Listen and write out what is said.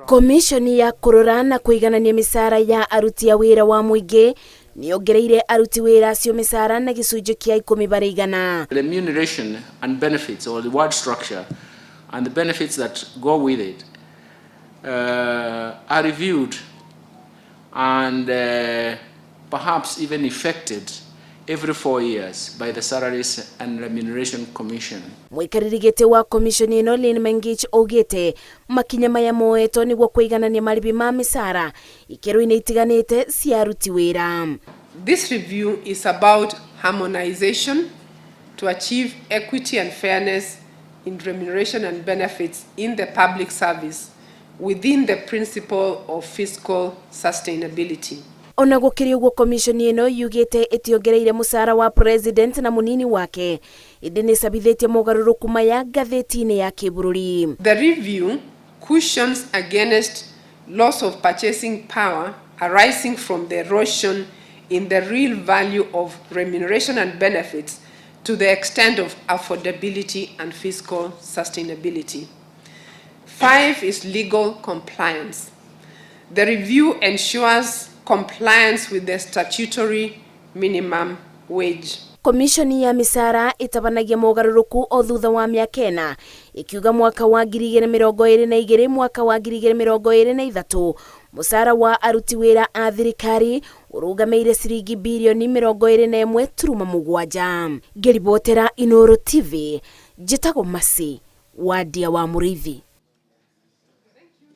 Komishoni ya kũrora na kũiganania mĩcara ya aruti a wĩra wa mũingĩ nĩyongereire aruti wĩra acio mĩcara na gĩcunjĩ kĩa 10%. Remuneration and benefits or reward structure and the benefits that go with it are reviewed and perhaps even effected every 4 years by the Salaries and Remuneration Commission. Mũikarĩri gĩtĩ wa komishoni ĩno Lynn Mengich augĩte makinya maya moetwo nĩguo kũiganania marĩhi ma mĩcara ikĩro-inĩ itiganĩte cia aruti wĩra. This review is about harmonization to achieve equity and fairness in remuneration and benefits in the public service within the principle of fiscal sustainability. Ona gũkĩrĩ ũguo, komishoni ĩno yugĩte ĩtiongereire mũcara wa president na mũnini wake, ĩndĩ nĩ ĩcabithĩtie mogarũrũku maya ngathĩti-inĩ ya kĩbũrũri. The review cushions against loss of purchasing power arising from the erosion in the real value of remuneration and benefits to the extent of affordability and fiscal sustainability. Five is legal compliance. The review ensures compliance with the statutory minimum wage. Komishoni ya mĩcara ĩtabanagia mogarũrũku o thutha wa mĩaka 4, ĩkiuga mwaka wa 2022 mwaka wa 2023 mũcara wa aruti wĩra a thirikari ũrũgamĩire ciringi birioni 21.7. Ngĩribotera Inooro TV, njĩtagwo Masi Wadia wa Mũrĩithi.